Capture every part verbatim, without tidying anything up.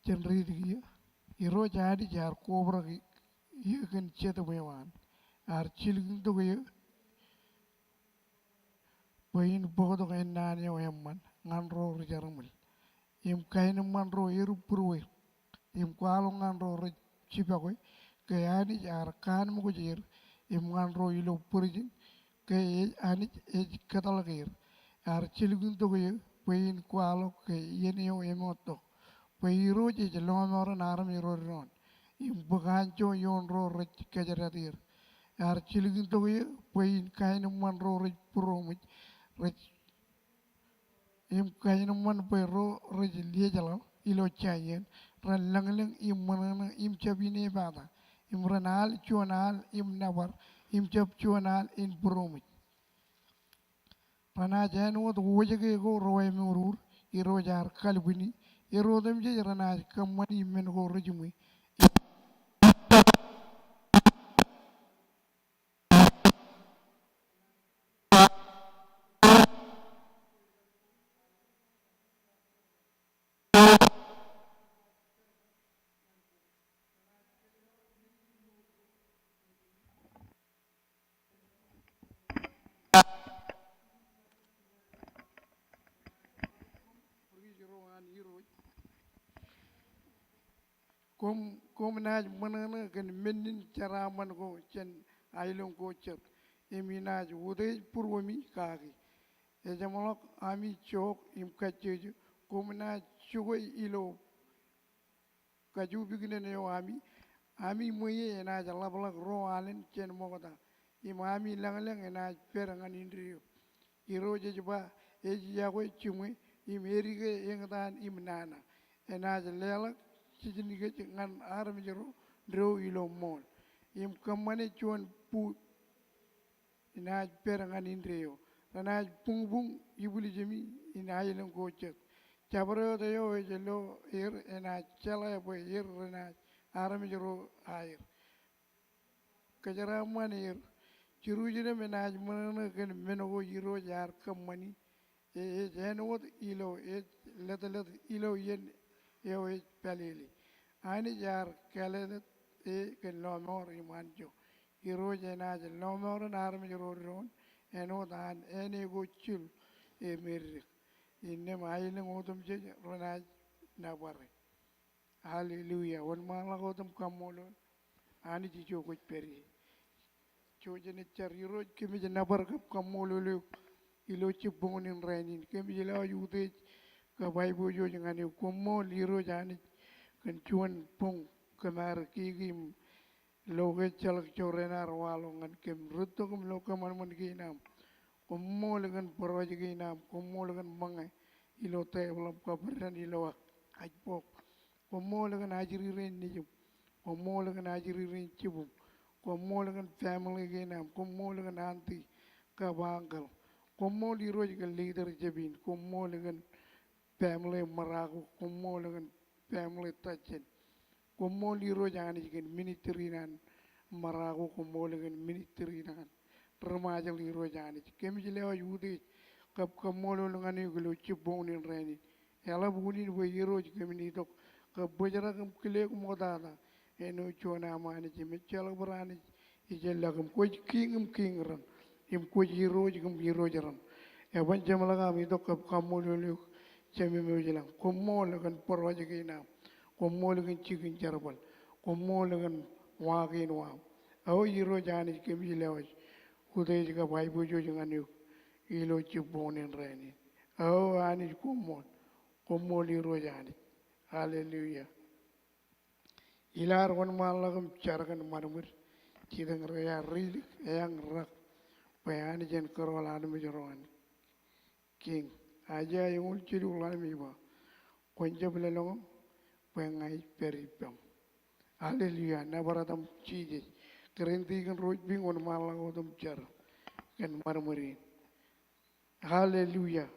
Jen riiti kiiō. Irooj Anij ear kobrak eō kōn jetōb eo an. Ear jilkintok eō bwe in bōktok ennaan eo eṃṃan ñan ro ri jermāl im kaenōṃṃan ro erūpūruer im kwaḷọk ñan ro rej jibakwe, ke Anij ear kaanemkwōj er, im ñan ro ilo būrijin, ke Anij ej kōtḷọk er. Ear jilkintok eō bwe in kwaḷọk ke iien eo emoottok, bwe Irooj ej lọmọọren armej ro doon im bōk anjọ ioon ro rej kōjdat er. Ear jilkintok eō bwe in kaenōṃṃan ro rej būroṃōj, rej im kaenōṃṃan bwe ro rej liejḷọk ilo Jaion ren lōñlōñ im ṃōṇōṇō im jab inepata, im ren al juon al im nōbar im jab juon al in būroṃōj. Renaaj āinwōt wōjke ko reemour, Irooj ear kalbwini, er otemjej renaaj kōṃṃani men ko rejiṃwe. Koṃ, koṃ naaj ṃōṇōṇō kōn mennin jeraaṃṃan ko jān aelōñ ko jet, im inaaj utiej būruemi kaki. Ejeṃḷọk ami jook im kajjojo, koṃ naaj jokwe ilo kajubiknen eo ami. Ami ṃweiie enaaj ḷapḷọk ruo alen jān ṃokta, im ami lōñlōñ enaaj pād ñan indeeo. Irooj ej ba, ej yokwe jiṃwe im edike eñtaan im nana. Enaaj leḷọk jiljino kōj ñan armej ro do ilo ṃool im kōṃṃane juon buuj. Inaaj pād ñan indeeo. Renaaj buñbuñ ibwiljemi in aelōñ ko jet. Jabdewōt eo ej lo er enaaj jeḷā bwe er renaaj armej ro aer. Kōjeraaṃṃan er. Jerusalem enaaj ṃōṇōṇō kōn men ko Irooj ear kōṃṃani. E, ej āinwōt ilo ej lōtlōt ilo iien eo ej pālele. Anij ear kālōtlōt e kōn lọmọọr im anjọ. Irooj enaaj lọmọọren armej ro doon āinwōt an āne ko jil e medik. Innām aelōñ otemjej renaaj nōbare. Hallelujah. Wōnṃaanḷọk wōt im kaṃṃoolol Anij ijo kwōj pād ie. Ijo jenaaj jar. Irooj, kōmij nōbar kab kaṃṃoolol eok ilo jibboñōn in rainin. Kōmij lewōj utiej kab aiboojoj ñan eok. Koṃṃool Irooj Anij kōn juon boñ kōm ar kiki im lo ke ejjeḷọk jorrāān ear waḷọk ñan kōm rūtto kōm lo kōṃanṃan kein aṃ. Koṃṃool kōn bōrọj kein aṃ. Koṃṃool kōn ṃōñā ilo tebōḷ aṃ kab bōran ilo ajbok. Koṃṃool kōn ajri rein nejiṃ. Koṃṃool kōn ajri rein jibūṃ. Koṃṃool kōn family kein aṃ. Koṃṃool kōn auntie kab uncle. Koṃṃool Irooj kōn leadership in. Koṃṃool kōn family Ṃōrako. Koṃṃool kōn family Tajen. Koṃṃool Irooj Anij kōn ministry in an Ṃōrako. Koṃṃool kōn ministry in an ri Ṃajeḷ Irooj Anij. Kōmij lewōj utiej kab kaṃṃoolol ñan eok ilo jibboñōn in rainin. Eḷap unin bwe Irooj kōmin itok kab bōjrak im kile eok ṃoktata āinwōt juon aṃ Anij im ejjeḷọk bar Anij ijellọk im kwōj kiiñ im kiiñ raṇ im kwōj Irooj kōm Irooj raṇ. Eban jeṃḷọk aṃ itok kab kaṃṃoolol eok Jemem eo ilañ. Koṃṃool kōn bōrọj kein aṃ. Koṃṃool kōn jikin jerbal. Koṃṃool kōn wa kein waṃ. O Irooj Anij kōmij lewōj utiej kab aiboojoj ñan eok ilo jibboñōn in rainin. O Anij koṃṃool. Koṃṃool Irooj Anij. Hallelujah. Ilo ad wōnṃaanḷọk im jar kōn ṃadṃōd, jitōñ ro ear rilik eañ rak bwe Anij en kōrọọl armej ro an kiiñ. Aiseia eñoul jilu ḷalem ej ba, kwōn jab lōḷñọñ bwe ña ij pād ippaṃ. Hallelujah. Nōbar etaṃ Jisōs. Kōrā in tikōn Rojpiñ, wōnṃaanḷọk wōt im jar kōn ṃadṃōd in. Hallelujah.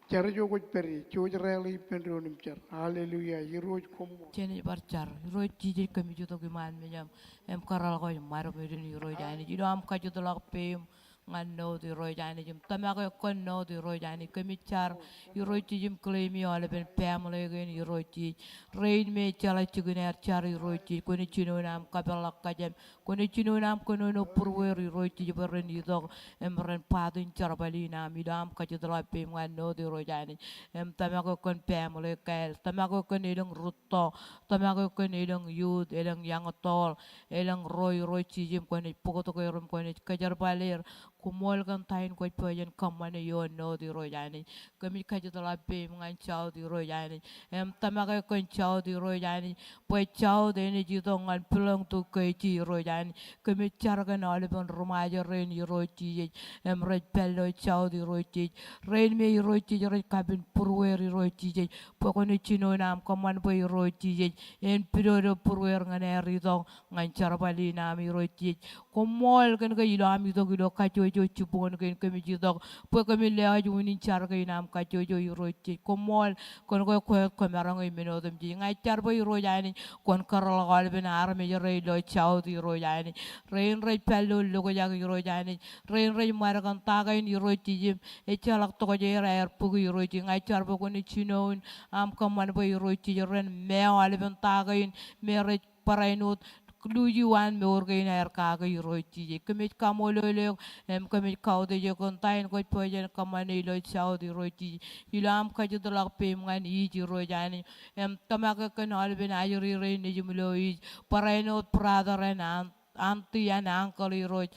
Jar ijo kwōj pād ie, jouj rāle ippān doon im jar. Hallelujah. Irooj koṃṃool. Jen bar jar. Irooj Jisōs, kōmij itok iṃaan mejaṃ im kōrọọl kōj ṃadṃōd in Irooj Anij. Ilo aṃ kajjitḷọk peiṃ, ñan North Irooj Anij im tōmak eok kōn North Irooj Anij. Kōmij jar Irooj Jisōs im claim-i aolepen family kein Irooj Jisōs. Rein me ejjeḷọk jikin aer jar Irooj Jisōs. Kwōnaaj jinoin aṃ kapeḷḷọk kōjām. Kwōnaaj jinoin aṃ kōnono būrueir Irooj Jisōs bwe ren itok im ren baatin jerbal in aṃ ilo aṃ kajjitḷọk peiṃ ñan North Irooj Anij. Im tōmak eok kōn family kāāl. Tōmak eok kōn elōñ rūtto. Tōmak eok kōn elōñ youth, elōñ young adult, elōñ ro Irooj Jisōs im kwōnaaj bōktok er im kwōnaaj kōjerbal er. Koṃṃool kōn ta in kwōj pojak in kōṃṃane ioon North Irooj Anij. Kōmij kajjitḷọk peiṃ ñan South Irooj Anij. Im tōmak eok kōn South Irooj Anij. Bwe South enaaj itok ñan belong to K G Irooj Anij. Kōmij jar kōn aolepen ri Ṃajeḷ rein Irooj Jisōs. Im rej pād ilo South Irooj Jisōs. Rein me Irooj Jisōs rej kapen būrueir Irooj Jisōs. Bwe kwōnaaj jinoin aṃ kōṃṃan bwe Irooj Jisōs en pidodo būrueir ñan aer itok ñan jerbal in aṃ Irooj Jisōs. Koṃṃool kōn ke ilo am itok ilo kajjojo jibboñōn kein kōmij itok bwe kōmin lewōj unin jar kein am kajjojo Irooj Jisōs. Koṃṃool kōn ke kwōj kōmaroñ e men otemjej. Ña ij jar bwe Irooj Anij kwōn kōrḷọk aolepen armej rein ilo South Irooj Anij. Rein rej pād ilo lokjak Irooj Anij. Rein rej ṃad kōn ta kein Irooj Jisōs im ejjeḷọk tokjāer aer bōk Irooj Jisōs. Ña ij jar bwe kwōnaaj jinoin aṃ kōṃṃan bwe Irooj Jisōs ren meo aolepen ta kein me rej barāinwōt luuji waan mour kein aer kake Irooj Jisōs. Kōmij kaṃṃoolol eok im kōmij kautiej eok kōn ta in kwōj pojak in kōṃṃane ilo South Irooj Jisōs. Ilo am kajjitḷọk peiṃ ñan East Irooj Anij. Im tōmak eok kōn aolepen ajri rein nejim ilo East. Barāinwōt brother and aunt, auntie and uncle Irooj.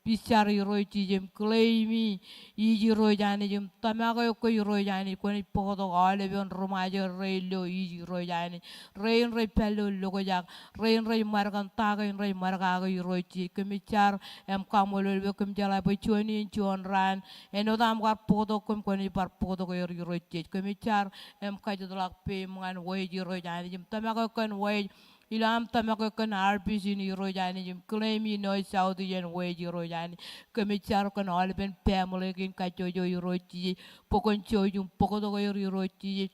Ij jar Irooj Jisōs im claim-i East Irooj Anij im tōmak eok ke Irooj Anij kwōnaaj bōktok aolepen ri Ṃajeḷ rein ilo East Irooj Anij. Rein rej pād ilo lokjak, rein rej ṃad kōn ta kein rej ṃad kake Irooj Jisōs. Kōmij jar im kaṃṃoolol bwe kōmjeḷā bwe juon iien juon raan āinwōt aṃ kar bōktok kōm kwōnaaj bar bōktok er Irooj Jisōs. Kōmij jar im kajjitḷọk peiṃ ñan West Irooj Anij im tōmak eok kōn West Ilo am tōmak eok kōn R B C in Irooj Anij im claim-i ilo South Irooj Anij. Kōmij jar kōn aolepen family kein kajjojo Irooj Jisōs. Bwe kwōn jouj im bōktok er Irooj Jisōs.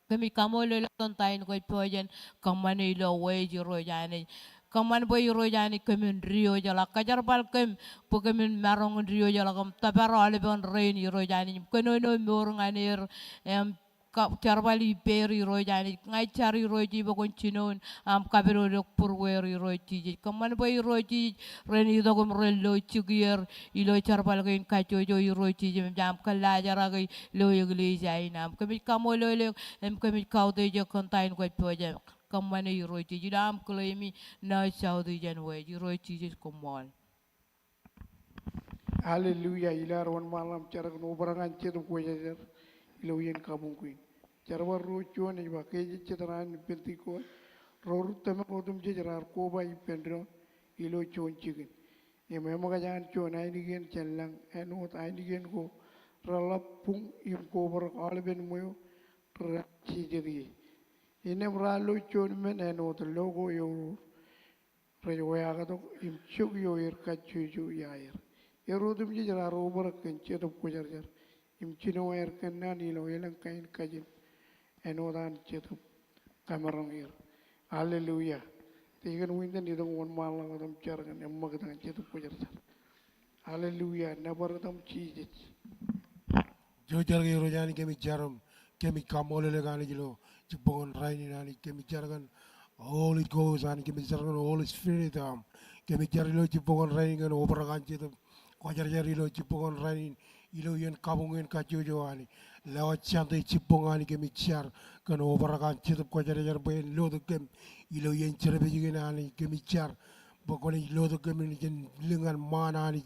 Kōmij kaṃṃoolol eok kōn ta in kwōj pojak in kōṃṃane ilo West Irooj Anij. Kōṃṃan bwe Irooj Anij kōmin diwōjḷọk. Kōjerbal kōm bwe kōmin maroñ in diwōjḷọk im tōpar aolepen rein Irooj Anij im kōnono mour ñan er im jerbal ippāer Irooj Anij. Ña ij jar Irooj Jisōs bwe kwōn jinoin aṃ kapidodo būrueir Irooj Jisōs. Kōṃṃan bwe Irooj Jisōs ren itok im ren lo jikier ilo jerbal kein kajjojo Irooj Jisōs im aṃ kōllaajraki ilo eklejia in aṃ. Kōmij kaṃṃoolol eok im kōmij kautiej eok kōn ta in kwōj pojak in kōṃṃane Irooj Jisōs. Ilo am claim-i ilo South Irooj Anij. Irooj Jisōs koṃṃool. Hallelujah. Ilo ad wōnṃaanḷọk im jar kōn obrak an Jetōb Kwōjarjar ilo iien kabuñ kein. Jerbal ruo juon ej ba, ke ejejjet raan in Pentekost, ro ri tōmak otemjej raar koba ippān doon ilo juon jikin. Im eṃōkaj an juon ainikien jān lañ āinwōt ainikien ko reḷap buñ im kobrak aolepen ṃweo rej jijet ie. Innām raar lo juon men āinwōt lo ko eor rej weaaktok im jok ioer kajjojo iaer. Er otemjej raar obrak kōn Jetōb Kwōjarjar im jino aer kōnnaan ilo elōñ kain kajin āinwōt an Jetōb kamaroñ er. Hallelujah. Deacon Winton, itok wōnṃaanḷọk wōt im jar kōn eṃṃakūt an Jetōb Kwōjarjar. Hallelujah. Nōbar etaṃ Jisōs. Jouj jar ke Irooj Anij, kōmij jar im kōmij kaṃṃoolol eok Anij ilo jibboñōn rainin Anij. Kōmij jar kōn Holy Ghost Anij, kōmij jar kōn Holy Spirit aṃ. Kōmij jar ilo jibboñōn rainin kōn obrak an Jetōb Kwōjarjar ilo jibboñōn rainin ilo iien kabuñ in kajjojo Anij. Lewōj Sunday jibboñ Anij kōmij jar kōn obrak an Jetōb Kwōjarjar bwe en lotok kōm ilo iien service kein Anij kōmij jar bwe kwōnaaj lotok kōm jān lōñ an ṃaan Anij,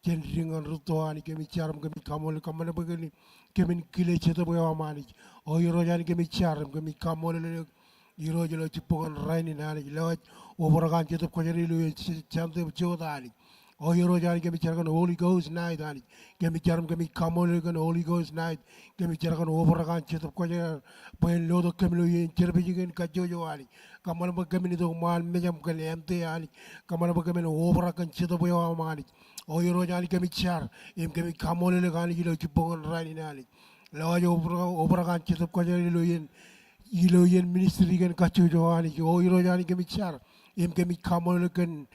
jān diñ an rūtto Anij. Kōmij jar im kōmij kaṃṃoolol, kōṃṃan bwe kōmin kile jetōb eo aṃ Anij. O Irooj Anij kōmij jar im kōmij kaṃṃoolol eok Irooj ilo jibboñōn rainin Anij. Lewōj obrak an Jetōb Kwōjarjar ilo iien Sunday jota Anij. O Irooj Anij kōmij jar kōn Holy Ghost night Anij. Kōmij jar im kōmij kaṃṃoolol kōn Holy Ghost night. Kōmij jar kōn obrak an Jetōb Kwōjarjar bwe en lotok kōm ilo iien service kein kajjojo Anij. Kōṃṃan bwe kōmin itok ṃaan mejaṃ kōn empty Anij. Kōṃṃan bwe kōmin obrak kōn jetōb eo aṃ Anij. O Irooj Anij kōmij jar im kōmij kaṃṃoolol eok Anij ilo jibboñōn rainin Anij. Lewōj obrak, obrak an Jetōb Kwōjarjar ilo iien, ilo iien ministry kein kajjojo Anij. O Irooj Anij kōmij jar im kōmij kaṃṃoolol eok kōn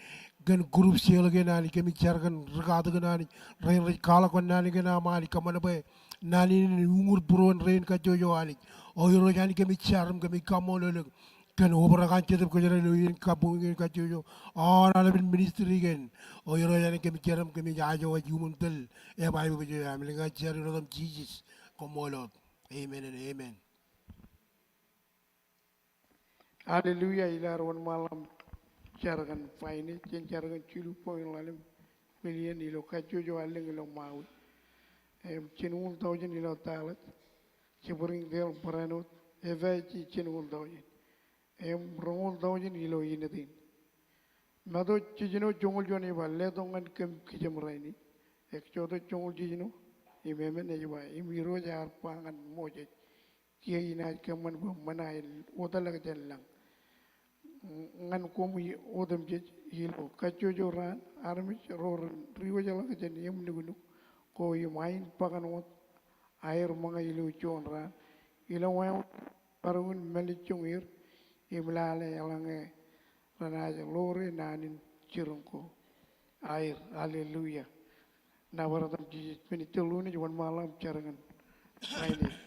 kōn group seḷọk in Anij, kōmij jar kōn ri katak in Anij, rein rej kwaḷọk kōn naan kein aṃ Anij, kōṃṃan bwe naan in en uñūr būruon rein kajjojo Anij. O Irooj Anij, kōmij jar im kōmij kaṃṃoolol eok kōn obrak an Jetōb Kōjro ilo iien kabuñ in kajjojo. O aolepen ministry kein. O Irooj Anij, kōmij jar im kōmij ajo ej iuṃwin tōl, ej ba aiboojoj aṃ. Elōñ aō jar ilo etaṃ Jisōs. Koṃṃool wōt. Amen and amen. Hallelujah, ilo ad wōnṃaanḷọk im jar kōn finance, jen jar kōn jilu point ḷalem million ilo kajjojo allōñ ilo Maui. Im jilñuul taujin ilo Dallas, Springdale, Brentwood, F I G jilñuul taujin. Im roñoul taujin ilo Inōt in. Matu jiljino joñoul juon ej ba, letok ñan kōm kijem rainin. Exodus joñoul jiljino, im emān ej ba, im Irooj ear ba ñan Moses, kiiō inaaj kōṃṃan bwe ṃōñā in wōtlọk jān lañ ñan koṃ otemjej ilo kajjojo raan, armej ro ren diwōjḷọk jān eṃ nuknuk ko im ain bakan wōt aer ṃōñā ilo juon raan. Ilo wāween bar uñin mālejjoñ er im lale eḷaññe renaaj ḷoore naan in jiroñ ko aer. Hallelujah. Nōbar etaṃ Jisōs. Minister Lunes, wōnṃaanḷọk im jar kōn finance.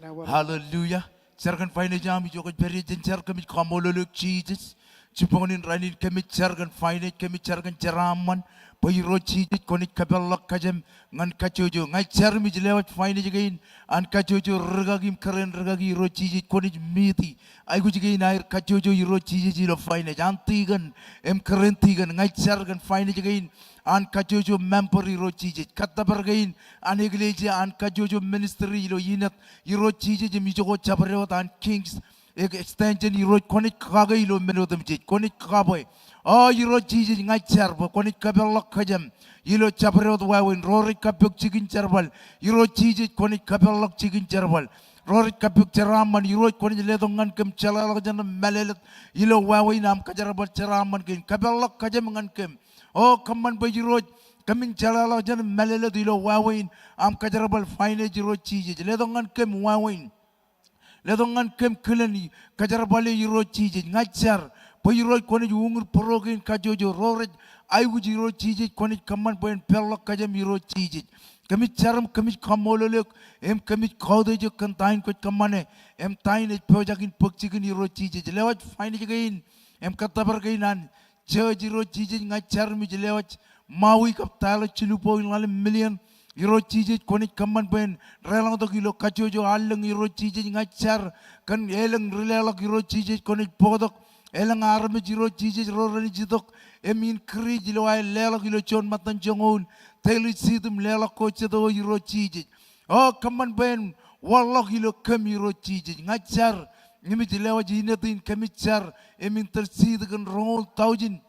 Nōbar. Hallelujah. Jar kōn finance aṃ ijo kwōj pād ie, jen jar. Kōmij kaṃṃoolol eok Jisōs. Jibboñōn in rainin kōmij jar kōn finance, kōmij jar kōn jeraaṃṃan bwe Irooj Jisōs kwōnaaj kōpeḷḷọk kōjām ñan kajjojo. Ña ij jar im ij lewōj finance kein an kajjojo rūkaki im kōrā in rūkaki, Irooj Jisōs kwōnaaj meet e aikuj kein aer kajjojo, Irooj Jisōs, ilo finance. An tikōn im kōrā in tikōn, ña ij jar kōn finance kein an kajjojo member, Irooj Jisōs. Kōttōpar kein an eklejia, an kajjojo ministry ilo Inōt, Irooj Jisōs, im ijoko jabdewōt an Kings Extension, Irooj kwōnaaj kake ilo men otemjej, kwōnaaj kabwe. O Irooj Jisōs, ña ij jar bwe kwōnaaj kōpeḷḷọk kōjām ilo jabdewōt wāween. Ro rej kappok jikin jerbal, Irooj Jisōs kwōnaaj kōpeḷḷọk jikin jerbal. Ro rej kappok jeraaṃṃan, Irooj kwōnaaj letok ñan kōm jeḷāḷọkjeṇ im mālōtlōt ilo wāween aṃ kōjerbal jeraaṃṃan kein. Kōpeḷḷọk kōjām ñan kōm. O kōṃṃan bwe Irooj kōmin jeḷāḷọkjeṇ im mālōtlōt ilo wāween aṃ kōjerbal finance, Irooj Jisōs. Letok ñan kōm wāween. Letok ñan kōm kilen kōjerbale, Irooj Jisōs. Ña ij jar bwe Irooj kwōnaaj uñūr būruo kein kajjojo. Ro rej aikuj, Irooj Jisōs kwōnaaj kōṃṃan bwe en peḷḷọk kōjām, Irooj Jisōs. Kōmij jar im kōmij kaṃṃoolol eok im kōmij kautiej eok kōn ta in kwōj kōṃṃane im ta in ej pojak in bōk jikin, Irooj Jisōs. Lewōj finance kein im kōttōpar kein an church, Irooj Jisōs. Ña ij jar im ij lewōj Maui kab Dallas, jilu point ḷalem million, Irooj Jisōs kwōnaaj kōṃṃan bwe en deḷọñtok ilo kajjojo allōñ, Irooj Jisōs. Ña ij jar kōn elōñ ri leḷọk, Irooj Jisōs kwōnaaj bōktok elōñ armej, Irooj Jisōs, ro renaaj itok im increase ilo aer leḷọk ilo juon ṃōttan joñoul, daily seed im leḷọk ko jet eo, Irooj Jisōs. O kōṃṃan bwe en wanlọk ilo kōm, Irooj Jisōs. Ña ij jar im ij lewōj Inōt in, kōmij jar im intercede kōn roñoul taujin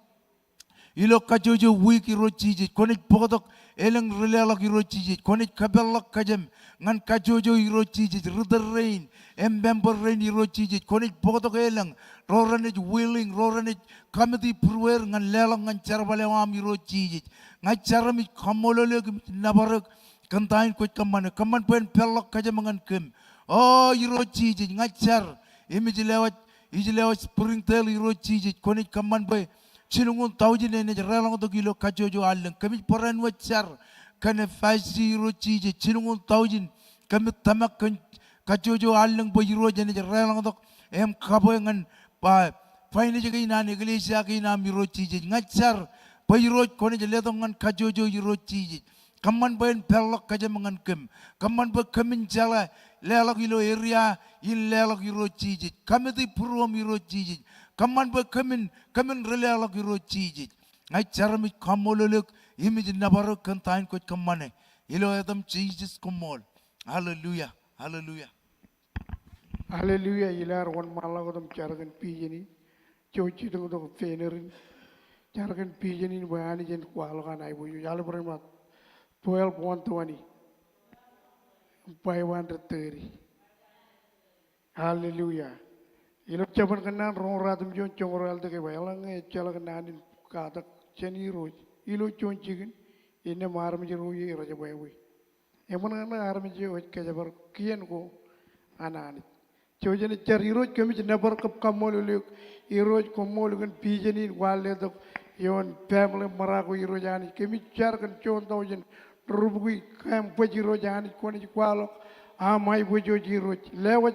ilo kajjojo wiik, Irooj Jisōs. Kwōnaaj bōktok elōñ ri leḷọk, Irooj Jisōs. Kwōnaaj kōpeḷḷọk kōjām ñan kajjojo, Irooj Jisōs. Ri tōl rein im member rein, Irooj Jisōs. Kwōnaaj bōktok elōñ ro renaaj willing, ro renaaj committee būrueir ñan leḷọk ñan jerbal eo aṃ, Irooj Jisōs. Ña ij jar im ij kaṃṃoolol eok im ij nōbar eok kōn ta in kwōj kōṃṃane. Kōṃṃan bwe en peḷḷọk kōjām ñan kōm. O Irooj Jisōs, ña ij jar im ij lewōj, ij lewōj Springdale, Irooj Jisōs. Kwōnaaj kōṃṃan bwe jilñuul taujin enaaj deḷọñtok ilo kajjojo allōñ. Kōmij barāinwōt jar kōn F I C, Irooj Jisōs, jilñuul taujin. Kōmij tōmak kōn kajjojo allōñ bwe Irooj enaaj deḷọñtok im kabwe ñan ba finance kein an eklejia kein aṃ, Irooj Jisōs. Ña ij jar bwe Irooj kwōnaaj letok ñan kajjojo, Irooj Jisōs. Kōṃṃan bwe en peḷḷọk kōjām ñan kōm. Kōṃṃan bwe kōmin jeḷā leḷọk ilo area in leḷọk, Irooj Jisōs. Committee būruōm, Irooj Jisōs. Kōṃṃan bwe kōmin, kōmin ri leḷọk, Irooj Jisōs. Ña ij jar im ij kaṃṃoolol eok im ij nōbar eok kōn ta in kwōj kōṃṃane. Ilo etaṃ Jisōs, koṃṃool. Hallelujah. Hallelujah. Hallelujah. Ilo ad wōnṃaanḷọk wōt im jar kōn vision in. Jouj jitōñtok banner in. Jar kōn vision in bwe Anij en kwaḷọk an aiboojoj. Al bar ṃōk, twelve one twenty. Five hundred thirty. Hallelujah. Ilo jabōn Kōnnaan roñoul ruatimjuon joñoul ralitōk ej ba, eḷaññe ejjeḷọk naan in katak jān Irooj ilo juon jikin, innām armej ro ie rej bwebwe. Eṃṃan ñan armej eo ej kōjparok kien ko an Anij. Jouj jen jar. Irooj, kōmij nōbar kab kaṃṃoolol eok. Irooj, koṃṃool kōn vision in kwaar letok ioon family Morocco Irooj Anij. Kōmij jar kōn juon tọujin rubukwi campus Irooj Anij, kwōnaaj kwaḷọk aṃ aiboojoj Irooj. Lewōj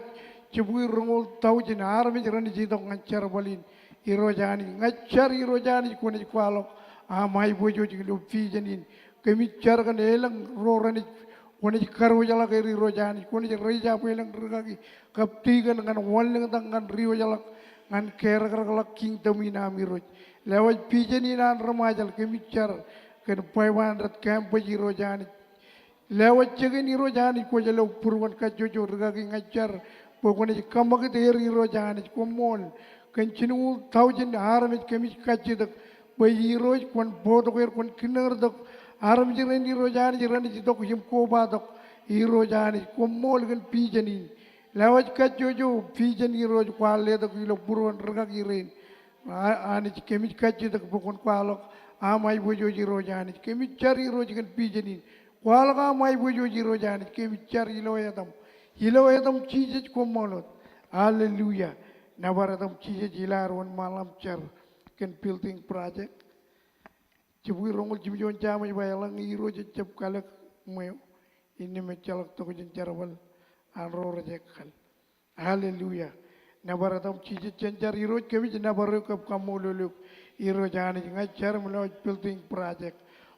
jibukwi roñoul tọujin armej renaaj itok ñan jerbal in Irooj Anij. Ña ij jar Irooj Anij kwōnaaj kwaḷọk aṃ aiboojoj ilo vision in. Kōmij jar kōn elōñ ro renaaj, kwōnaaj kadiwōjḷọk er Irooj Anij. Kwōnaaj raise up elōñ rūkaki kab tikōn ñan wanlōñtak ñan diwōjḷọk ñan kerōkrōkḷọk kingdom in aṃ Irooj. Lewōj vision in an ri-Ṃajeḷ, kōmij jar kōn five hundred campus Irooj Anij. Lewōj jikin Irooj Anij kwōj lo būruon kajjojo rūkaki. Ña ij jar bwe kwōnaaj kōṃakūt er Irooj Anij. Koṃṃool kōn jinoñoul tọujin armej kōmij kajjitōk bwe Irooj kwōn bōktok er, kwōn kinniōktok armej rein Irooj Anij renaaj itok im kobatok Irooj Anij. Koṃṃool kōn vision in. Lewōj kajjojo vision Irooj kwaar letok ilo būruon rūkaki rein. A-, Anij kōmij kajjitōk bwe kwōn kwaḷọk aṃ aiboojoj Irooj Anij. Kōmij jar Irooj kōn vision in. Kwaḷọk aṃ aiboojoj Irooj Anij, kōmij jar ilo etaṃ. Ilo etaṃ Jisōs koṃṃool wōt. Hallelujah. Nōbar etaṃ Jisōs. Ilo ad wōnṃaanḷọk im jar kōn building project. Jibukwi roñoul jimjuon jaṃ ej ba eḷaññe Irooj ejjab kalōk ṃweo, innām ejjeḷọk tokjān jerbal an ro rej ekkal. Hallelujah. Nōbar etaṃ Jisōs. Jen jar. Irooj, kōmij nōbar eok kab kaṃṃoolol eok Irooj Anij. Ña ij jar im lewōj building project.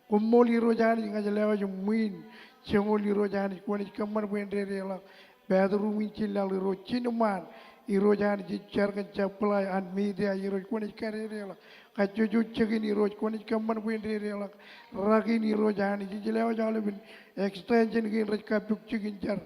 Koṃṃool Irooj Anij, ña ij lewōj ṃwiin joñoul Irooj Anij, kwōnaaj kōṃṃan bwe en dedeḷọk bathroom in jin laḷ Irooj. Jinoṃṃaan Irooj Anij, ij jar kōn supply an media Irooj, kwōnaaj kadedeḷọk kajjojo jikin Irooj, kwōnaaj kōṃṃan bwe en dedeḷọk rak in Irooj Anij. Ij lewōj aolepen extension kein rej kappok jikin jar.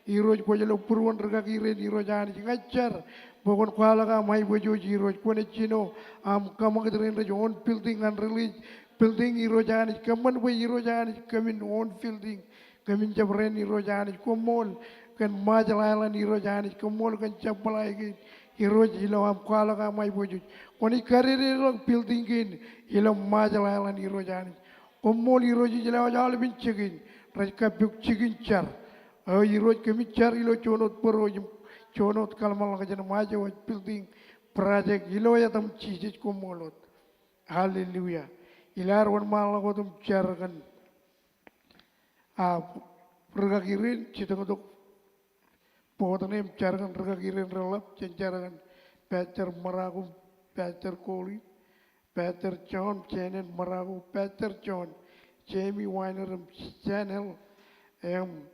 Irooj, kwōj lo būruon rūkaki rein Irooj Anij. Ña ij jar bwe kwōn kwaḷọk aṃ aiboojoj Irooj. Kwōnaaj jino aṃ kōṃakūt rein rej own building ñan release building Irooj Anij. Kōṃṃan bwe Irooj Anij kōmin own building. Kōmin jab rent Irooj Anij. Koṃṃool kōn Ṃajeḷ Island Irooj Anij. Koṃṃool kōn supply kein Irooj ilo aṃ kwaḷọk aṃ aiboojoj. Kwōnaaj kadedeḷọk building kein ilo Ṃajeḷ Island Irooj Anij. Koṃṃool Irooj. Ij lewōj aolepen jikin rej kappok jikin jar. O Irooj, kōmij jar ilo juon wōt bōro im juon wōt kōḷmānḷọkjeṇ im ajewōj building project ilo etaṃ Jisōs. Koṃṃool wōt. Hallelujah. Ilo ad wōnṃaanḷọk wōt im jar kōn, a, rūkaki rein jitōñtok board ṇe im jar kōn rūkaki rein reḷap. Jen jar kōn Pastor Maraku, Pastor Colin, Pastor John, Janet Maraku, Pastor John, Jamie Weiner im Chanel, im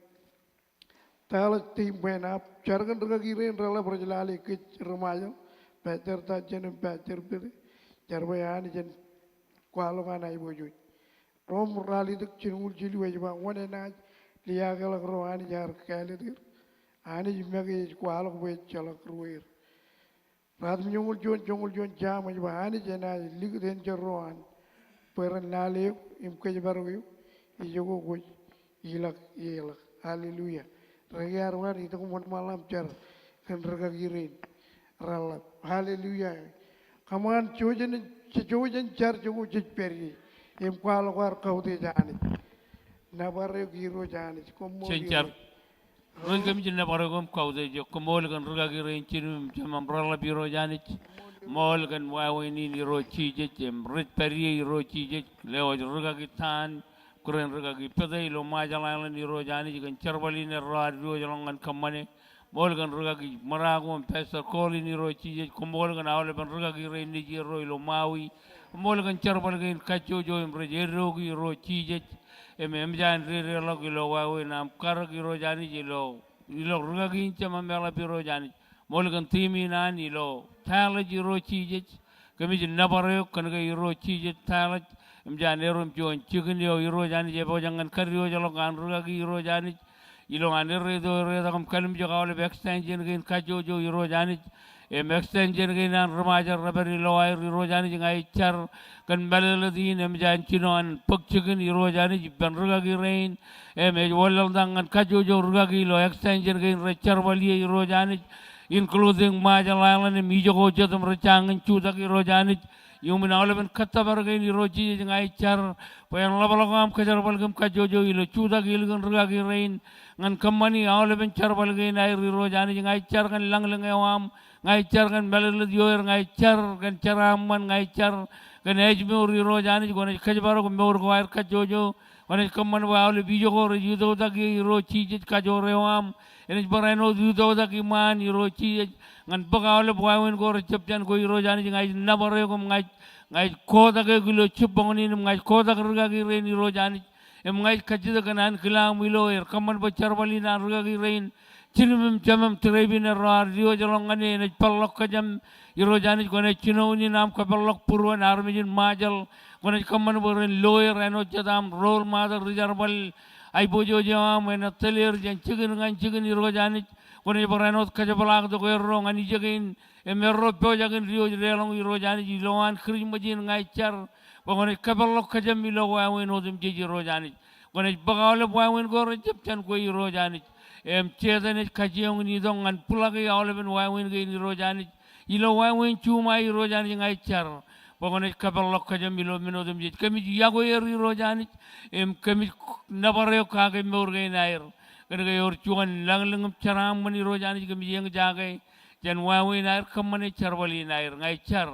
Dallas Tim Buen. Ij jar kōn rūkaki rein reḷap rej lale kōj ri-Ṃajeḷ, Pastor Tajen im Pastor Pete. Jar bwe Anij en kwaḷọk an aiboojoj. Rom ralitōk jilñuul jilu ej ba, wōn enaaj liaakḷọk ro Anij ear kāālōt er? Anij make ej kwaḷọk bwe ejjeḷọk ruweir. Ratimjuonñoul juon, joñoul juon jaṃ ej ba, Anij enaaj likūt enjeḷ ro an bwe ren lale eok im kōjparok eok ijoko kwōj ilọk ie ḷọk. Hallelujah. Rūkaki ear bar itok im wōnṃaanḷọk im jar kōn rūkaki rein reḷap. Hallelujah. Kōṃṃan, jouj jān, jouj jān jar jokwe jej pād ie im kwaḷọk ad kautiej Anij. Nōbar eok Irooj Anij. Koṃṃool. Jen jar. Irooj, kōmij nōbar eok im kautiej eok. Koṃṃool kōn rūkaki rein jiljilimjuon im reḷap Irooj Anij. Ṃool kōn wāween in Irooj Jisōs im rej pād ie Irooj Jisōs. Lewōj rūkaki Tan, kūr in rūkaki Pete ilo Ṃajeḷ Island Irooj Anij kōn jerbal in erro ad diwōjḷọk ñan kōṃṃane. Ṃool kōn rūkaki Maraku im Pastor Colin Irooj Jisōs. Koṃṃool kōn aolepen rūkaki rein nejierro ilo Maui. Ṃool kōn jerbal kein kajjojo im rej eddoiki Irooj Jisōs. Im, im ej an dedeḷọk ilo wāween aṃ karōk Irooj Anij ilo, ilo rūkaki in jemām eḷap Irooj Anij. Ṃool kōn team in an ilo Dallas Irooj Jisōs. Kōmij nōbar eok kōn ke Irooj Jisōs, Dallas im ej an erom juon jikin eo Irooj Anij epojak ñan kadiwōjḷọk an rūkaki Irooj Anij. Ilo an erreito erretak im kalimjek aolep extension kein kajjojo Irooj Anij. Im extension kein an ri-Ṃajeḷ rej pād ilo aer Irooj Anij, ña ij jar kōn mālōtlōt in im ej an jino an bōk jikin Irooj Anij ippān rūkaki rein. Im ej wanlaḷtak ñan kajjojo rūkaki ilo extension kein rej jerbal ie Irooj Anij, including Ṃajeḷ Island im ijoko jet im rej jañin jutak Irooj Anij. Iuṃwin aolepen kōttōpar kein Irooj Jisōs, ña ij jar bwe en ḷapḷọk aṃ kōjerbal kōm kajjojo ilo jutak ilikin rūkaki rein ñan kōṃṃani aolepen jerbal kein aer Irooj Anij. Ña ij jar kōn lañlōñ eo aṃ Ña ij jar kōn mālōtlōt ioer, ña ij jar kōn jeraaṃṃan, ña ij jar kōn ājmour Irooj Anij, kwōnaaj kōjparok mour ko aer kajjojo, kwōnaaj kōṃṃan bwe aolep ijo ko rej utoktak ie Irooj Jisōs kajoor eo aṃ, enaaj barāinwōt utoktak iṃaan Irooj Jisōs, ñan bōk aolep wāween ko rej jab jān kwe Irooj Anij, ña ij nōbar eok im ña ij, ña ij kotak eok ilo jibboñ in im ña ij kotak rikaki rein Irooj Anij, im ña ij kajjitōk kōn ankilaaṃ ilo er kōṃṃan bwe jerbal in an rikaki rein, jiljilimem, jemem, tūrepen erro ad diwōjḷọk ñan e enaaj peḷḷọk kōjām Irooj Anij, kwōnaaj jinoin in aṃ kōpeḷḷọk būruon armej in Ṃajeḷ, kwōnaaj kōṃṃan bwe ren lo er āinwōt jet aṃ role model, ri-jerbal aiboojoj eo aṃ, enaaj tōl er jān jikin ñan jikin Irooj Anij, kwōnaaj barāinwōt kōjepḷaaktok erro ñan ijeke in, im erro pojak in diwōj deḷọñ Irooj Anij, ilowaan Christmas in ña ij jar bwe kwōnaaj kōpeḷḷọk kōjām ilo wāween otemjej Irooj Anij. Kwōnaaj bōk aolep wāween ko rej jab jān kwe Irooj Anij. Im Setan ej kajjioñ in itok ñan bwilōki aolepen wāween kein Irooj Anij. Ilo wāween juṃae Irooj Anij ña ij jar bwe kwōnaaj kōpeḷḷọk kōjām ilo men otemjej. Kōmij yokwe er Irooj Anij. Im kōmij nōbar eok kake mour kein aer. Kōnke ewōr juon lañlōñ im jeraaṃṃan Irooj Anij kōmij eñjake jān wāween aer kōṃṃane jerbal in aer. Ña ij jar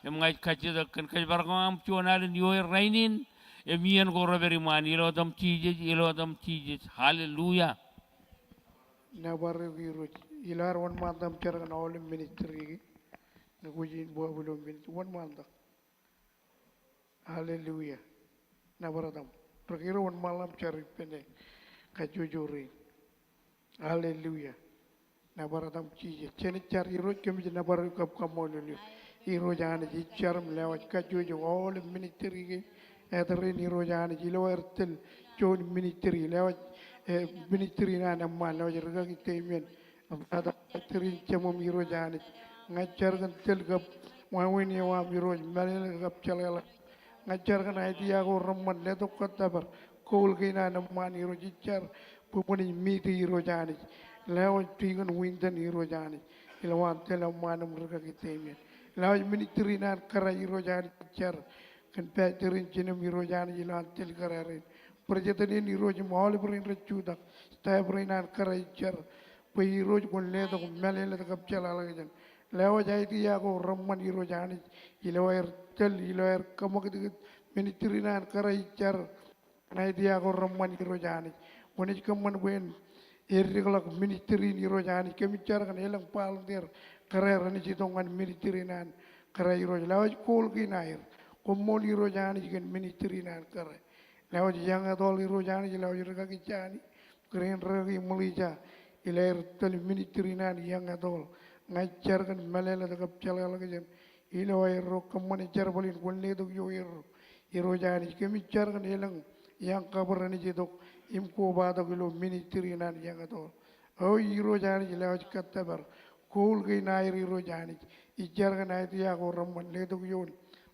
im ña ij kajjitōk kōn kōjparok eo aṃ juon alen ioer rainin, im iien ko rej pād iṃaan, ilo etaṃ Jisōs, ilo etaṃ Jisōs. Hallelujah. Nōbar eok Irooj. Ilo ad wōnṃaantak im jar kōn aolep ministry ke, ñe kwōj in bōk ilo ministry, wōnṃaantak. Hallelujah. Nōbar etaṃ. Ri-kaki ro, wōnṃaanḷọk im jar ippān e kajjojo rein. Hallelujah. Nōbar etaṃ Jisōs. Jen jar. Irooj, kōmij nōbar eok kab kaṃṃoolol eok. Irooj Anij, ij jar im lewōj kajjojo aolep ministry ke, etōr in Irooj Anij, ilo aer tōl juon ministry, lewōj, eh, ministry in an eṃṃaan, lewōj rikaki Damian, Brother Patrick, jemem Irooj Anij. Ña ij jar kōn tōl kab wāween eo aṃ Irooj, mālōtlōt kab jeḷāḷọkjeṇ. Ña ij jar kōn idea ko reṃṃan letok kōttōpar goal kein an eṃṃaan Irooj. Ij jar bwe kwōnaaj meet e Irooj Anij. Lewōj Deacon Winton Irooj Anij, ilowaan tōl eṃṃaan im rikaki Damian. Lewōj ministry in an kōrā Irooj Anij, ij jar kōn pastor in jinem Irooj Anij, ilowaan tōl kōrā rein. President in Irooj im aolep rein rej jutak, staff rein an kōrā, ij jar bwe Irooj kwōn letok mālōtlōt kab jeḷāḷọkjeṇ. Lewōj idea ko reṃṃan Irooj Anij, ilo aer tōl, ilo aer kōṃakūtkūt ministry in an kōrā, ij jar kōn idea ko reṃṃan Irooj Anij. Kwōnaaj kōṃṃan bwe en eddekḷọk ministry in Irooj Anij. Kōmij jar kōn elōñ volunteer kōrā renaaj itok ñan ministry in an kōrā Irooj. Lewōj goal kein aer. Koṃṃool Irooj Anij kōn ministry in an kōrā. Lewōj young adult Irooj Anij, lewōj rikaki Jani, kōrā in rikaki Melissa, ilo aer tōl ministry in an young adult. Ña ij jar kōn mālōtlōt kab jeḷāḷọkjeṇ ilo aerro kōṃṃane jerbal in kwōn letok ioerro. Irooj Anij, kōmij jar kōn elōñ young couple renaaj itok im kobatok ilo ministry in an young adult. O Irooj Anij, lewōj kōttōpar goal kein aer Irooj Anij. Ij jar kōn idea ko reṃṃan letok ioon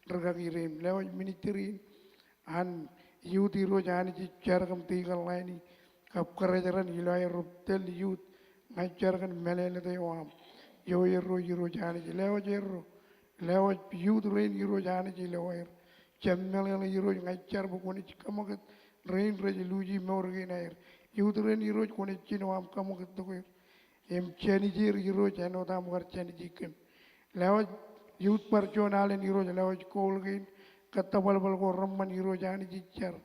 rikaki rein. Lewōj ministry in an youth Irooj Anij, ij jar kōn Deacon Laini kab kōrā jeran ilo aerro tōl youth. Ña ij jar kōn mālōtlōt eo aṃ ioerro Irooj Anij. Lewōj erro, lewōj youth rein Irooj Anij ilo aer jab meḷeḷe Irooj. Ña ij jar bwe kwōnaaj kōṃakūt rein rej luuji mour kein aer. Youth rein Irooj kwōnaaj jino aṃ kōṃakūttok er im jānij er Irooj āinwōt aṃ kar jānij kōm. Lewōj youth bar juon alen Irooj, lewōj goal kein kōttōbalbal ko reṃṃan Irooj Anij, ij jar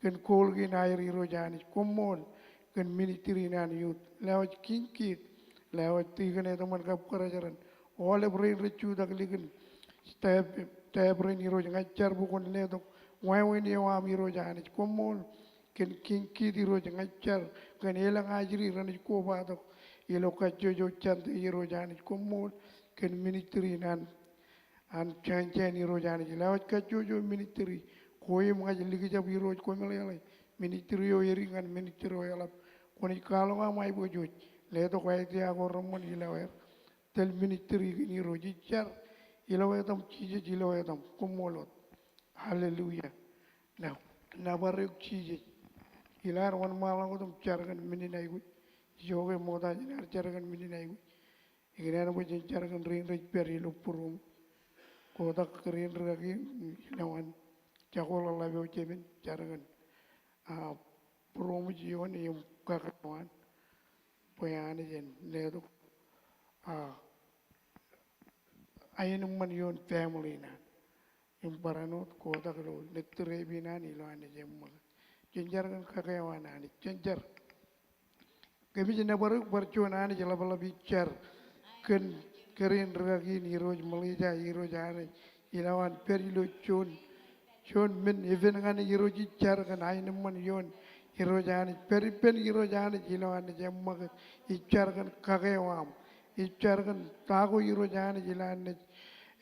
kōn goal kein aer Irooj Anij. Koṃṃool kōn ministry in an youth. Lewōj King Kid, lewōj Deacon Edmund kab kōrā jeran, aolep rein rej jutak likin staff, staff rein Irooj. Ña ij jar bwe kwōn letok wāween eo aṃ Irooj Anij. Koṃṃool kōn King Kid Irooj. Ña ij jar kōn elōñ ajri renaaj kobatok ilo kajjojo Sunday Irooj Anij. Koṃṃool kōn ministry in an, an jān jān Irooj Anij. Lewōj kajjojo ministry ko im ña ij likjab Irooj kwō meḷeḷe ministry eo edik ñan ministry eo eḷap. Kwōnaaj kwaḷọk aṃ aiboojoj. Letok idea ko reṃṃan ilo aer tōl ministry kein Irooj. Ij jar ilo etaṃ Jisōs, ilo etaṃ. Koṃṃool wōt. Hallelujah. Nō, nōbar eok Jisōs. Ilo ad wōnṃaanḷọk wōt im jar kōn men in aikuj. Ijoke ṃokta jān ad jar kōn men in aikuj, ikōṇaan bwe jen jar kōn rein rej pād ilo būruōṃ. Kotak kōrā in rikaki, ilowaan jako ḷōḷḷap eo jemān, jar kōn, a, būruōṃ eo im kōkōṃṃan bwe Anij en letok, a, aenōṃṃan ioon family in an. Im barāinwōt kotak ilo nōt tōre in an ilo Anij eṃṃakūt. Jen jar kōn kakewaan Anij, jen jar. Kōmij nōbar eok bar juon Anij ḷapḷap ij jar kōn kōrā in rūkaki in Irooj Melissa, Irooj Anij ilowaan pād ilo juon, juon men epen ñan Irooj ij jar kōn aenōṃṃan ioon Irooj Anij. Pād ippān Irooj Anij ilo Anij eṃṃakūt, ij jar kōn kakewaṃ. Ij jar kōn ta ko Irooj Anij ilo Anij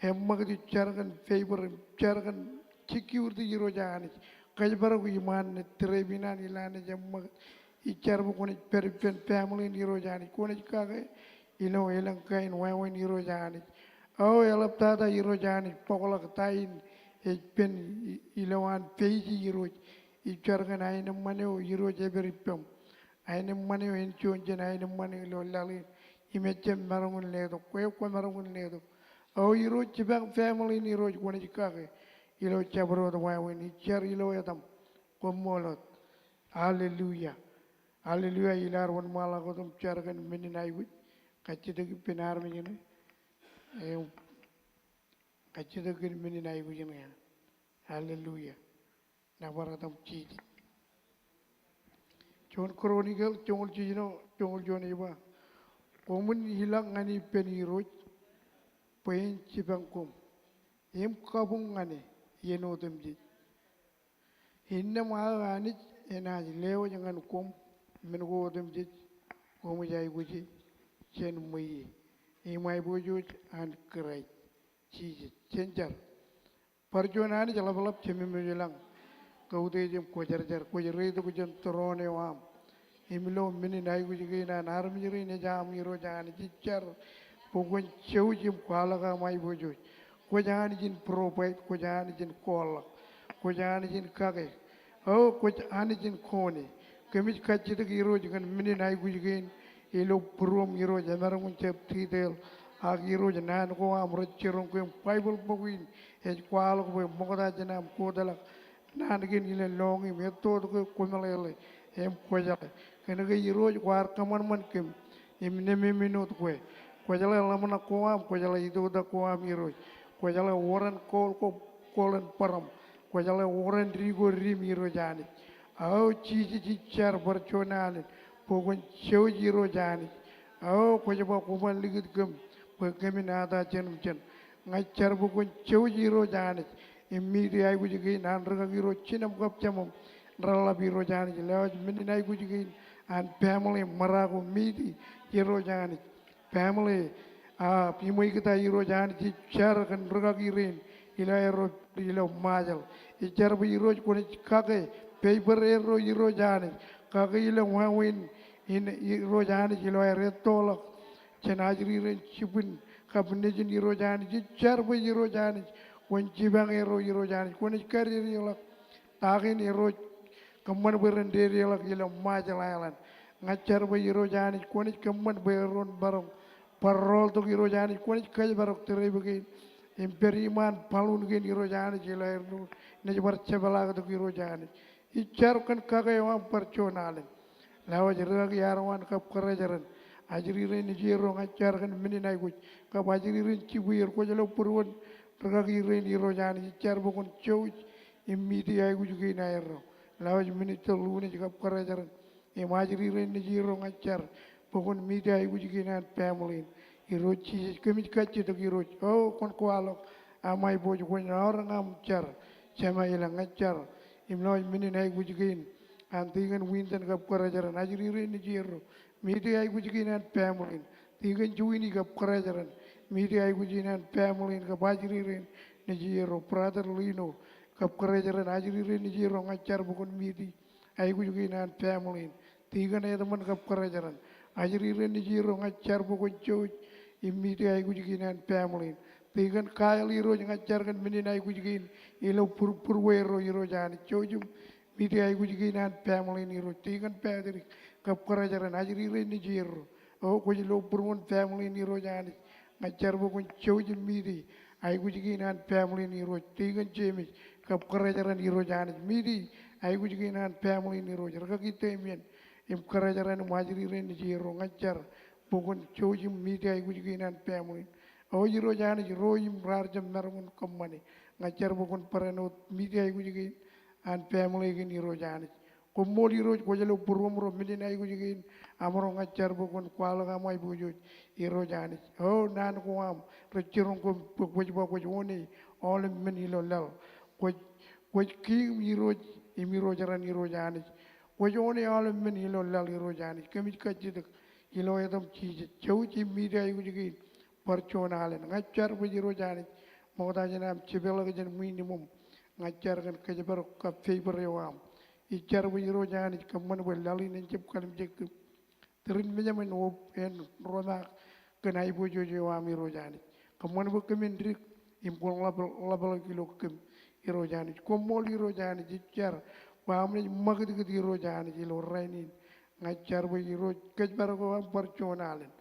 eṃṃakūt, ij jar kōn favor, ij jar kōn security Irooj Anij. Kōjparok iṃaan nōt tōre in an ilo Anij eṃṃakūt. Ij jar bwe kwōnaaj pād ippān family in Irooj Anij. Kwōnaaj kake ilo elōñ kain wāween Irooj Anij. O eḷaptata Irooj Anij, bōkḷọk ta in ej pen i-, ilowaan face Irooj. Ij jar kōn aenōṃṃan eo Irooj ej pād ippām. Aenōṃṃan eo en juon jān aenōṃṃan eo ilo laḷ in. Im ejjab maroñ in letok, kwe kwōmaroñ in letok. O Irooj jipañ family in Irooj kwōnaaj kake ilo jabdewōt wāween. Ij jar ilo etaṃ. Koṃṃool wōt. Hallelujah. Hallelujah, ilo ad wōnṃaanḷọk wōt im jar kōn men in aikuj. Kajjitōk ippān armej in. Im kajjitōk kōn men in aikuj in. Hallelujah. Nōbar etaṃ Jisōs. Juon Chronicle joñoul jiljino, joñoul juon ej ba, koṃwin ilọk ñan ippān Irooj bwe en jipañ koṃ im kabuñ ñan e iien otemjej. Innām aō Anij enaaj lewōj ñan koṃ men ko otemjej koṃij aikuji jān ṃweiie. Im aiboojoj an Kraist Jisōs. Jen jar. Bar juon Anij ḷapḷap Jemem ilañ, kautiej im kwōjarjar, kwōj reitok jān tūroon eo aṃ. Im ilo men in aikuj kein an armej rein ej aṃ Irooj Anij, ij jar bwe kwōn jouj im kwaḷọk aṃ aiboojoj. Kwōj Anij in provide, kwōj Anij in kwaḷọk, kwōj Anij in kake. O kwōj Anij in kone. Kōmij kajjitōk Irooj kōn men in aikuj kein ilo būruōm Irooj emaroñ in jab detail. Ak Irooj naan ko aṃ rej jiroñ kwe im Baibōḷ bok in ej kwaḷọk bwe ṃokta jān aṃ kōtḷọk naan kein ilo lọñiṃ, ettoot kwe kwōmeḷeḷe im kwōjeḷā. Kōnke Irooj kwaar kōṃanṃan kōm im nememenoot kwe. Kwōjeḷā ḷōmṇak ko aṃ, kwōjeḷā itoitak ko aṃ Irooj. Kwōjeḷā wōr in kooḷ ko, kooḷ in bōraṃ. Kwōjeḷā wōr in di ko diṃ Irooj Anij. O Jisōs ij jar bar juon alen bwe kwōn jouj Irooj Anij. O kwōj ba kwōban likūt kōm bwe kōmin ata jān im jān. Ña ij jar bwe kwōn jouj Irooj Anij im meet aikuj kein an rūkaki ro jinōm kab jemem reḷap Irooj Anij. Lewōj men in aikuj kein an family ṃōra ko, meet Irooj Anij. Family, a, iṃweikta Irooj Anij, ij jar kōn rūkaki rein ilo aerro, ilo Ṃajeḷ. Ij jar bwe Irooj kwōnaaj kake paper erro Irooj Anij. Kake ilo wāween in Irooj Anij ilo aer ettoḷọk jān ajri rein jibwin kab nejin Irooj Anij. Ij jar bwe Irooj Anij kwōn jipañ erro Irooj Anij. Kwōnaaj kadedeḷọk ta kein erro ej kōṃṃan bwe ren dedeḷọk ilo Ṃajeḷ aelōñ. Ña ij jar bwe Irooj Anij kwōnaaj kōṃṃan bwe erro en maroñ bar rooltok Irooj Anij, kwōnaaj kōjparok trip kein im pād iṃaan balloon kein Irooj Anij ilo aer naaj bar jepḷaaktok Irooj Anij. Ij jar kōn kake eo aṃ bar juon alen. Lewōj rūkaki Arwan kab kōrā jeran. Ajri rein nejierro ña ij jar kōn men in aikuj kab ajri rein jibwier, kwōj lo būruon rūkaki rein Irooj Anij. Ij jar bwe kwōn jouj im meet aikuj kein aerro. Lewōj minister Lunes kab kōrā jeran im ajri rein nejierro ña ij jar bwe kwōn meet aikuj kein an family in. Irooj Jisōs kōmij kajjitōk Irooj. O kwōn kwaḷọk aṃ aiboojoj, kwōn aorōk aṃ jar. Jema ilañ, ña ij jar im lewōj men in aikuj kein an tikōn Winton kab kōrā jeran, ajri rein nejierro. Meet aikuj kein an family in. Tikōn Juini kab kōrā jeran. Meet aikuj kein an family in kab ajri rein nejierro. Brother Lino kab kōrā jeran, ajri rein nejierro, ña ij jar bwe kwōn meet aikuj kein an family in. Tikōn Edmund kab kōrā jeran, ajri rein nejierro, ña ij jar bwe kwōn jouj im meet aikuj kein an family in. Tikōn Kyle Irooj, ña ij jar kōn men in aikuj kein ilo būr-, būruerro Irooj Anij. Jouj im meet aikuj kein an family in Irooj. Tikōn Patrick kab kōrā jeran, ajri rein nejierro. O kwōj lo būruon family in Irooj Anij. Ña ij jar bwe kwōn jouj im meet aikuj kein an family in Irooj. Tikōn James kab kōrā jeran Irooj Anij. Meet aikuj kein an family in Irooj. Rūkaki Damian im kōrā jeran im ajri rein nejierro. Ña ij jar bwe kwōn jouj im meet aikuj kein an family in. O Irooj Anij, ro im raar jab maroñ in kōṃṃane. Ña ij jar bwe kwōn barāinwōt media aikuj kein an family kein Irooj Anij. Koṃṃool Irooj kwōj lo būruōm ro men in aikuj kein aṃro. Ña ij jar bwe kwōn kwaḷọk aṃ aiboojoj Irooj Anij. O naan ko aṃ rej jiroñ kōm bwe kwōj ba kwōj oone aolep men ilo laḷ. Kwōj, kwōj kiiñ Irooj im Irooj raṇ Irooj Anij. Kwōj oone aolep men ilo laḷ Irooj Anij. Kōmij kajjitōk ilo etaṃ Jisōs. Jouj im media aikuj kein bar juon alen. Ña ij jar bwe Irooj Anij ṃokta jān am jipeḷọk jān ṃwiin iṃōṃ. Ña ij jar kōn kōjparok kab favor eo aṃ. Ij jar bwe Irooj Anij kōṃṃan bwe laḷ in en jab kalimjek kōm. Tūrin mejaṃ en wōb en romaak kōn aiboojoj eo aṃ Irooj Anij. Kōṃṃan bwe kōmin dik im kwōn ḷap-, ḷapḷọk ilo kōm Irooj Anij. Koṃṃool Irooj Anij, ij jar bwe aṃ naaj ṃakūtkūt Irooj Anij ilo rainin. Ña ij jar bwe Irooj kōjparok eo aṃ bar juon alen.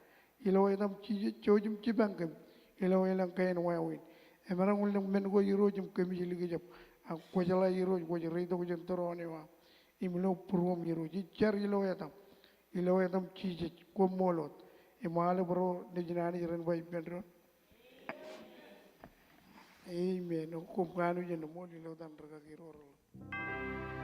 Ilo etaṃ Jisōs, jouj im jipañ kōm ilo elōñ kain wāween. Emaroñ in lōñ men ko Irooj im kōmij likjab. Ak kwōjeḷā Irooj kwōj reitok jān tūroon eo aṃ im ilo būruōm Irooj. Ij jar ilo etaṃ, ilo etaṃ Jisōs, koṃṃool wōt. Im aolep ro nejin Anij ren ba ippān doon, amen. O koṃ kanooj in ṃool ilo etan rikaki ro reḷap.